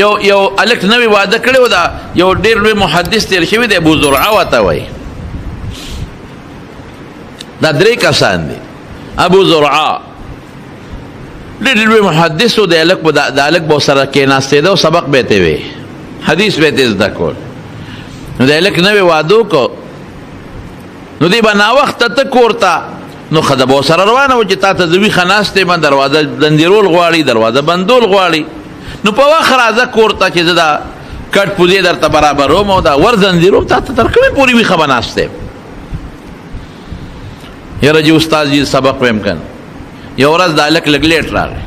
یو یو الک نوې واده کړی و، دا یو ډېر لوی محدث تېر شوی دی، ابو زرعه ورته وایي. دا درې کسان دي. ابو زرعه ډېر لوی محدث و، د هلک به د هلک به سره کېناستېده او سبق به یې ته وی، حدیث به یې ته زده کول. نو د هلک نوې واده وکړو، نو دی به ناوخته ته کور ته، نو ښځه به ورسره روانه وه چې تا ته زه ویښه ناست یم، دروازه زنځیرول غواړي، دروازه بندول غواړي، نو په وخت راځه کور ته چې زه دا کټ پوزې درته برابروم او دا ور زنځیروم، تا ته تر کومې پورې ویښه به ناست یم. یاره جي استاد جي سبق ویم که نه. یو ورځ دا هلک لږ late راغی،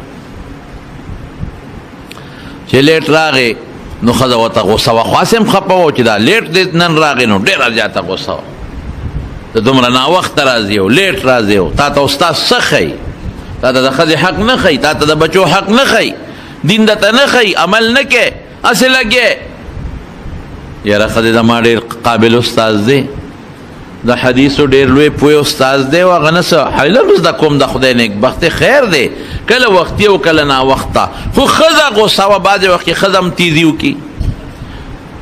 چې late راغی نو ښځه ورته غوسه وه، خو هسې هم خپه وه چې دا late دی نن راغی، نو ډېره زیاته غوسه وه، ته دومره ناوخته راځې او late راځې او تا ته استاد څه ښیي، تا ته د ښځې حق نه ښیي، تا ته د بچو حق نه ښیي، دین درته نه ښیي، عمل نه کوې، هسې لګې. یاره ښځې زما ډېر قابل استاد دی، د حدیثو ډېر لوی پوه استاد دی، او هغه نه څه حیله هم زده کوم، د خدای نېکبختې خیر دی، کله وختي او کله ناوخته. خو ښځه غوسه وه، بعضې وخت کې ښځه هم تیزي وکړي،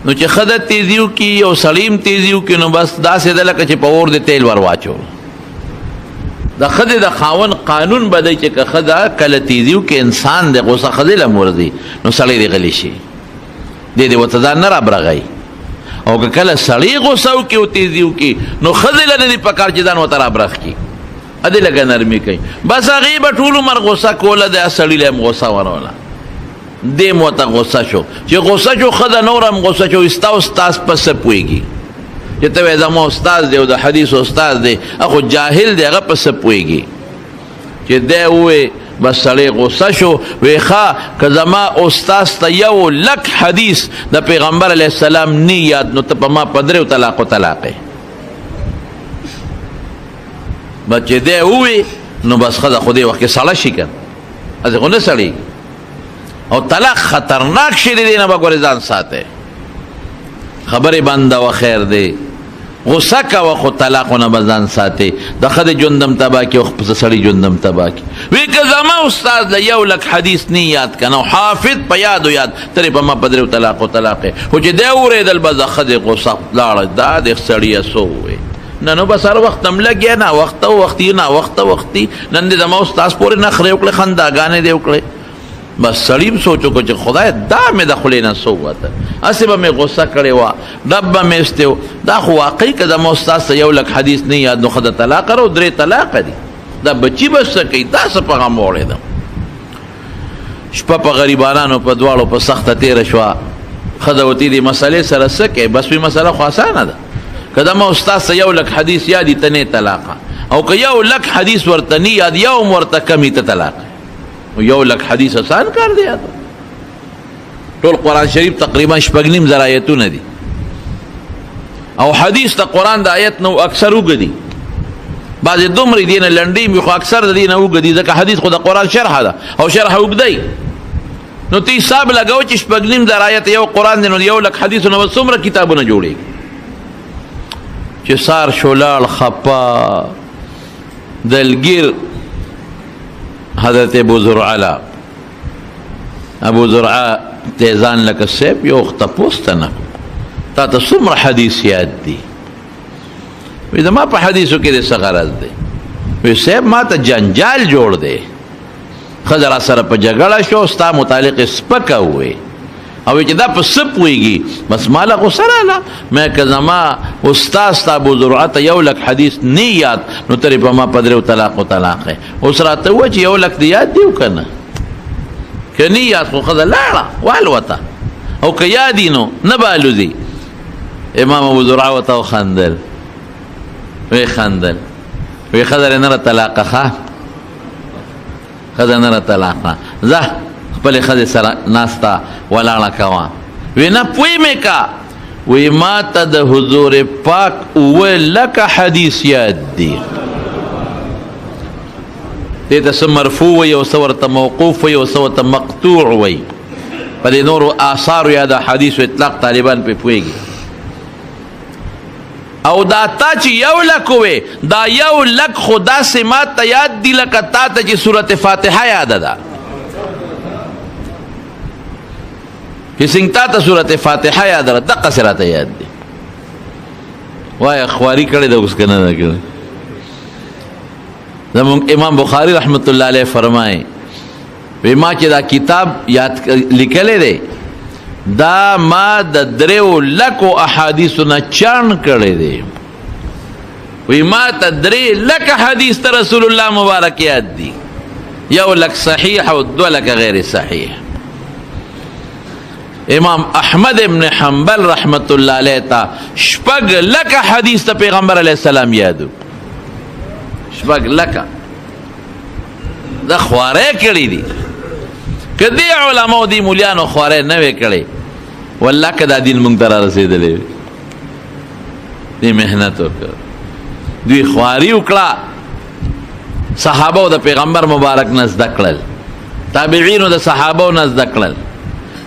نو چې ښځه تیزي وکړي او سړی هم تیزي وکړي، نو بس داسې ده لکه چې په اور دې تیل ور واچول. د ښځې د خاوند قانون به دی چې که ښځه کله تیزي وکړي، انسان دی، غوسه ښځې له هم ورځي، نو سړی دې غلی شي، دې دې ورته ځان نه رابرغوي. او که کله سړی غوسه وکړي او تیزي وکړي، نو ښځې له نه دي پکار چې ځان ورته رابرغ کړي، ادې لږه نرمي کوي. بس هغې به ټول عمر غوسه کوله، د سړي له هم غوسه وروله، دې هم ورته غوسه شو، چې غوسه شو ښځه نور هم غوسه شو، ستا استاد په څه پوهېږي؟ چې ته وایې زما استاد دی او د حدیث استاد دی، هغه خو جاهل دی، هغه په څه پوهېږي؟ چې دی ووایي بس سړی غوسه شو، وی ښه که زما استاد ته یو لک حدیث د پیغمبر علیه السلام نی یاد، نو ته په ما په دریو طلاقو طلاق یې. بس چې دی ووایي نو بس ښځه خو دې وخت کې سړه شي که نه، هسې خو نه سړېږي. او طلاق خطرناک شی دی، دې نه به ګورې ځان ساتې. خبرې بنده وه، خیر دی، غوسه کوه خو طلاقو نه به ځان ساتې، د ښځې ژوند هم تباه کړي او خپل سړي ژوند هم تباه کړي. وی که زما استاد له یو لک حدیث نی یاد که نه، حافظ په یادو یاد ترې په ما په دریو طلاقو طلاق یې. خو چې دی اورېدل بس د ښځې غوسه لاړه، دا د سړیه څه ووې؟ نه نو بس هر وخت هم لګیا، ناوخته وختي، ناوخته وختي، نن دې زما استاد پورې نخرې وکړې، خنداګانې دې وکړې. بس سړي هم سوچ وکړو چې خدای دا مې د خولې نه څه ووته، هسې به مې غوسه کړې وه، ډب به مې ایستی و. دا خو واقعي که زما استاد ته یو لک حدیث نه یاد، نو ښه د طلاقه راو درې طلاقه دي، دا بچي به څه کوي؟ دا څه په غم وړېدم. شپه په غریبانانو په دواړو په سخته تېره شوه. ښځه وتې دې مسئلې سره څه کوې؟ بس وی مسئله خو اسانه ده، که زما استاد ته یو لک حدیث یاد ته نه طلاقه، او که یو لک حدیث ورته نه یاد، یو هم ورته کمي ته طلاقه. یو لک حدیث آسان کار دی، یاد ټول قرآن شریف تقریبا شپږ نیم زره آیتونه دي، او حدیث د قرآن د آیت نو اکثر اوږد دي، بعضې دومرې دي نه لنډې وي، خو اکثر د دې نه اوږد دي، ځکه حدیث خو د قرآن شرح ده او شرح اوږده وي. نو ته حساب لګوه چې شپږ نیم زره آیت یو قرآن دی، نو یو لک حدیثونه به څومره کتابونه جوړېږي. چې سار شو لاړ خپه دلګیر حضرت ابو زرعه لا، ابو زرعه ته ځان لکه صاحب یو تپوس ته نه تا ته څومره حدیث یاد دی؟ وی زما په حدیثو کې د څه غرض دی؟ وی صاحب ما ته جنجال جوړ دی، ښځه را سره په جګړه شو، ستا متعلق یې سپکه ووی، او چې دا په څه پوهېږي؟ بس ما له غوسه راله، مې که زما استاد ستا ابو زرعه ته یو لک حدیث نه یاد، نو ترې په ما په دریو طلاقو طلاق یې. اوس راته ووایه چې یو لک دې یاد دی او که نه؟ که نه یاد خو ښځه لاړه والوته، او که یاد یې نو نه به الوځي. امام ابو زرعه ورته وخندل، ویې خندل، ویې ښځه دې نه را طلاقه، ښه ښځه نه را طلاقه، ځه خپلې ښځې سره ناسته ولاړه کوه. وی نه پوی مې کا، وی ما ته د حضور پاک اووه لکه حدیث یاد دی. دې ته څه مرفوع وي او څه ورته موقوف وي او څه ورته مقطوع وي. په دې نورو آثارو یا د حدیثو اطلاق طالبان پرې پوهېږي. او دا تا چې یو لک وې، دا یو لک خو داسې ما ته یاد دی لکه تا ته چې سورت فاتحه یاده ده. چې څنګه تا ته سورت فاتحه یاد را دقسې راته یاد دی. وایه خواري کړې ده اوس که نه ده کړې؟ زموږ امام بخاري رحمت الله علیه فرمایي وی ما چې دا کتاب یاد لیکلی دی دا ما د 3 لکو احادیثو نه چاڼ کړی دی. وی ما ته 3 لک حدیث ته رسول الله مبارک یاد دی، 1 لک صحیح او 2 لک غیر صحیح. امام احمد ابن حنبل رحمت الله علیه ته 6 لک حدیث ته پیغمبر علیه السلام یادو، 6 لکه دا خوارې کړې دي. که دې علماو دې مولیانو خوارې نه وې کړې والله که دا دین مونږ ته را رسېدلی وي. دې محنت وکړ، دوی خواري وکړه، صحابو د پیغمبر مبارک نه زده کړل، تابعینو د صحابو نه زده کړل،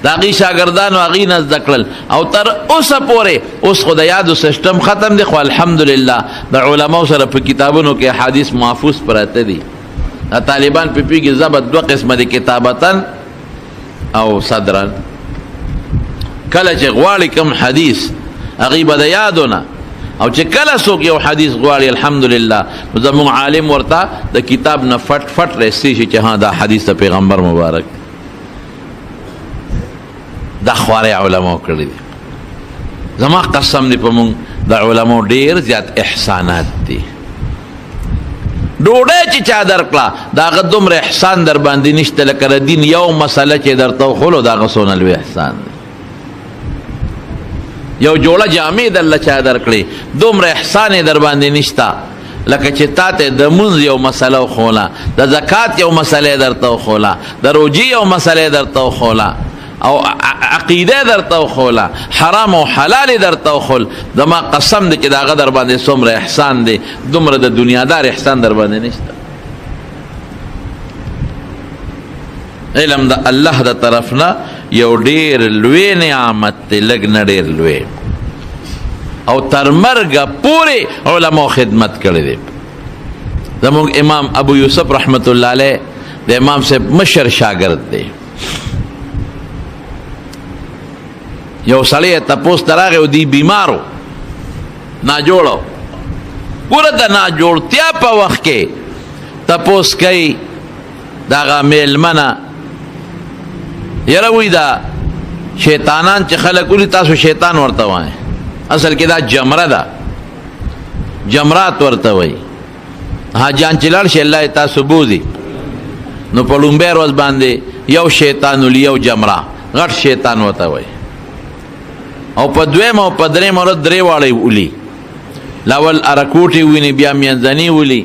د هغې شاګردانو هغې نه زده کړل، او تر اوسه پورې اوس خو د یادو سیسټم ختم دی، خو الحمدلله د علماو سره په کتابونو کې احادیث محفوظ پراته دي. دا طالبان په پیږي ضبط 2 قسمه دي، کتابتاً او صدراً. کله چې غواړي کوم حدیث هغې به د یادو نه، او چې کله څوک یو حدیث غواړي الحمدلله زموږ عالم ورته د کتاب نه فټ فټ رسي شي چې ها دا حدیث د پیغمبر مبارک. دا خوارې علماو کړي دي. زما قسم دی په مونږ د علماو ډېر زیات احسانات دي. ډوډۍ چې چا درکړه د هغه دومره احسان در باندې نشته لکه د دین یو مسله چې درته وښولو د هغه څونه لوی احسان دی. یو جوړه جامې درله چا درکړې دومره احسان یې در باندې نشته لکه چې تا ته د مونځ یو مسله وښوله، د زکات یو مسله یې درته وښوله، د روژې یو مسله یې درته وښوله، او عقیده درته وښوله، حرام او حلال یې درته وښول. زما قسم دی چې د هغه در باندې څومره احسان دی دومره د دنیادار احسان در باندې نشته. علم د الله د طرف نه یو ډېر لوی نعمت دی، لږ نه ډېر لوی، او تر مرګه پورې علماو خدمت کړی دی. زموږ امام ابو یوسف رحمت الله علیه د امام صاحب مشر شاګرد دی. یو سړی تپوس ته راغی او دی بیمار و، ناجوړ و. ګوره د ناجوړتیا په وخت کې تپوس کوي دغه میلمنه، یاره وایي دا شیطانان چې خلک ولي تاسو شیطان ورته وایئ، اصل کې دا جمره ده، جمرات ورته وایي. حاجیان چې لاړ شي الله یې تاسو بوځي، نو په لومبۍ ورځ باندې یو شیطان ولي یو جمره، غټ شیطان ورته وایي، او په دویمه او په درېیمه ورځ درې واړه ولي، لاول ارکوټې ویني، بیا مینځني ولي،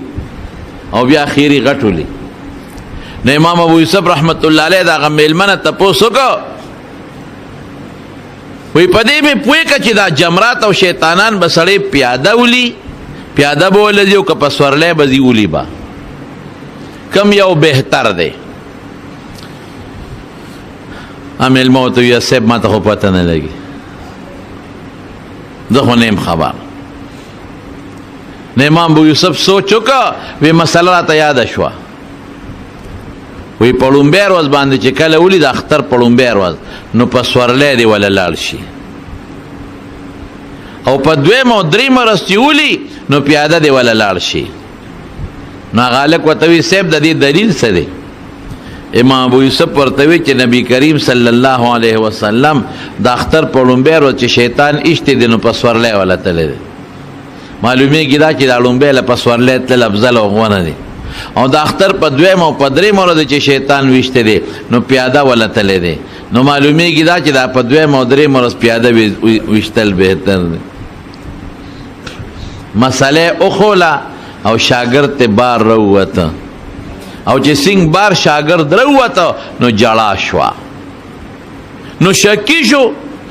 او بیا خیري غټ ولي. نو امام ابو یوسف رحمت الله علیه د هغه مېلمنه تپوس وکړ، وایي په دې مې پوه کړه چې دا جمرات او شیطانان به سړی پیاده ولي، پیاده به ولځي او که په سورلی به ځي ولي به، کوم یو بهتر دی؟ مېلمه ورته وویل صاحب ما ته خو پته نه لګي، زه خو نه یم خبر. نو امام ابو یوسف سوچ وکړ، وی مسله راته یاده شوه. وی په لومبۍ ورځ باندې چې کله ولید اختر په لومبۍ ورځ، نو په سورلی دې وله لاړ شي، او په دویمه او درېیمه ورځ چې ولي نو پیاده دې وله لاړ شي. نو هغه هلک ورته وایي صاحب د دې دلیل څه دی؟ امام ابو یوسف ورته وایي چې نبی کریم صلی الله علیه وسلم د اختر په لومبۍ ورځ چې شیطان ایشتی دی نو په سورلی وله تللی دی. معلومیږي دا چې دا لومبۍ له په سورلی تلل افضل او غوره دی، او د اختر په دویمه او په درېیمه ورځ چې شیطان ویشتی دی نو پیاده وله تللی دی، نو معلومیږي دا چې دا په دویمه او درېیمه ورځ پیاده ویشتل بهتر دی. مسله وښوله او شاګرد ته بار راووته، او چې څنګه بار شاګرد راووته نو جړا شوه، نو شکی شو،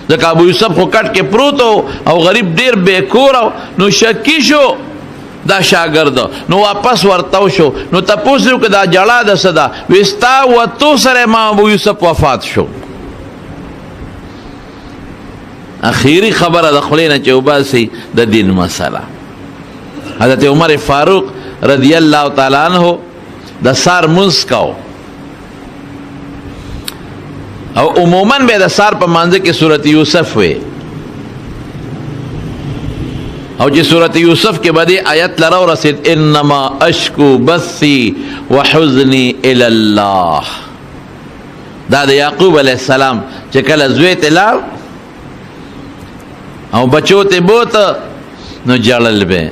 ځکه ابو یوسف خو کټ کې پروت او غریب ډېر بې کوره، نو شکی شو دا شاګرد، نو واپس ورتاو شو، نو تپوس یې وکړ دا جړا د څه ده؟ وایي ستا وتو سره امام ابو یوسف وفات شو. اخیری خبره د خولې نه چې وباسي د دین مسله. حضرت عمر فاروق رضی الله تعالی عنہ د سار مونځ کاو، او عموما به د سار په مانځه کې سورت یوسف وي، او چې سورت یوسف کې به دې آیت لره ورسېد، انما اشکو بثي وحزني الی الله. دا د یعقوب علیه السلام چې کله زوی ته لاړ او بچو ته بوته نو ژړل به،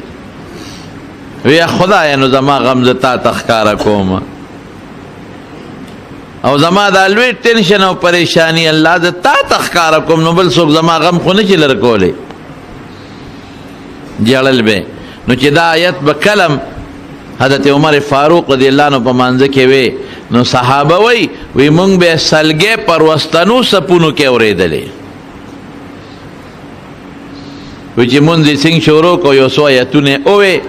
وی خدای نو زما غم زه تا ته ښکاره کوم، او زما دا لوی ټینشن او پریشانی الله زه تا ته ښکاره کوم، نو بل څوک زما غم خو نه شي لرې کولی. ژړل به. نو چې دا آیت به کلم حضرت عمر فاروق رضی الله عنه په مانځه کې وی، نو صحابه وی وی مونږ به سلګې پر وستنو سپونو کې اورېدلې. وی چې مونږ یې څنګه شروع کو یو څو آیتونه اوې،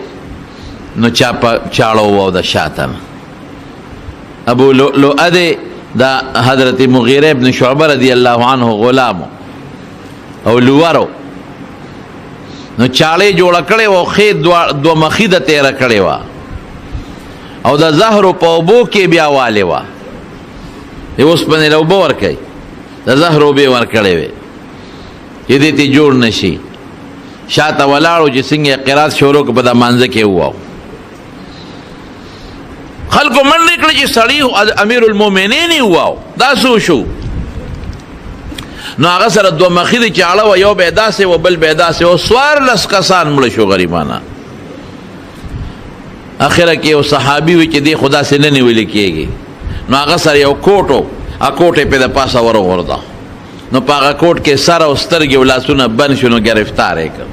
نو چا په چاړه وو د شاته نه. ابو لؤلؤه دی دا حضرت مغیره ابن شعبه رضی الله عنه غلام او لورو، نو چاړې جوړه کړې وه، ښې دوه مخي د تېره کړې وه، او د زهرو په اوبو کې بیا والې وه، د اوسپنې له اوبه ورکوي، د زهرو اوبه یې ورکړې وې چې دې ته جوړ نه شي. شاته ولاړو چې څنګه یې قرات شروع کړ، په دا مانځه کې وواو. خلکو منډې کړې چې سړی امیر المؤمنین یې وواو، دا څه وشو؟ نو هغه سره دوه مخي دي چې اړه وه، یو به یې داسې و بل به یې داسې و، 14 کسان مړه شو غریبانه. اخره کې یو صحابي وي چې دی خو داسې نه نیول کېږي، نو هغه سره یو کوټ و، هغه کوټ یې پرې د پاسه وروغورځاوه، نو په هغه کوټ کې سر او سترګې او لاسونه بند شو، نو ګرفتار یې کړ.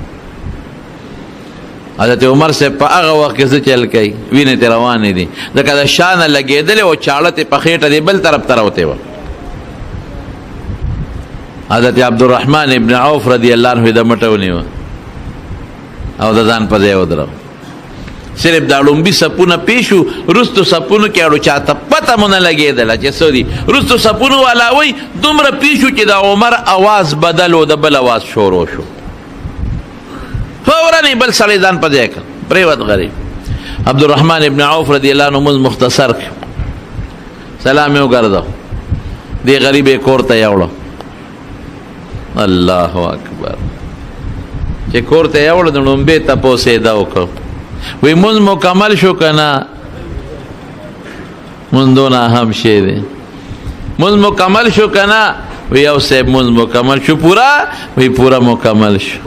حضرت عمر صاحب په هغه وخت کې څه چل کوي، وینې ترې روانې دي، ځکه د شا نه لګېدلې او چاړه ترې په خېټه دې بل طرف ته راوتې وه. حضرت عبدالرحمن ابن عوف رضی الله عنه یې د مټه ونیوه او د ځان په ځای ودرو. صرف دا ړومبي سپونه پېښ شو، وروستو سپونو کې اړو چاته پته مو نه لګېدله چې څه دي. وروستو سپونو والا وایي دومره پېښ شو چې د عمر اواز بدل و، د بل اواز شروع شو، فوراً یې بل سړی ځان په ځای کړ، پرېوت غریب. عبدالرحمن ابن عوف رضی الله عنه مونځ مختصر کړ، سلام یې وګرځاو، دې غریب یې کور ته یوړو. الله اکبر، چې کور ته یوړو د ړومبې تپوس یې دا وکړ، وی مونځ مکمل شو که نه؟ مونځ دونه اهم شی دی، مونځ مکمل شو که نه؟ وی یو صاحب مونځ مکمل شو پورا، وی پورا مکمل شو.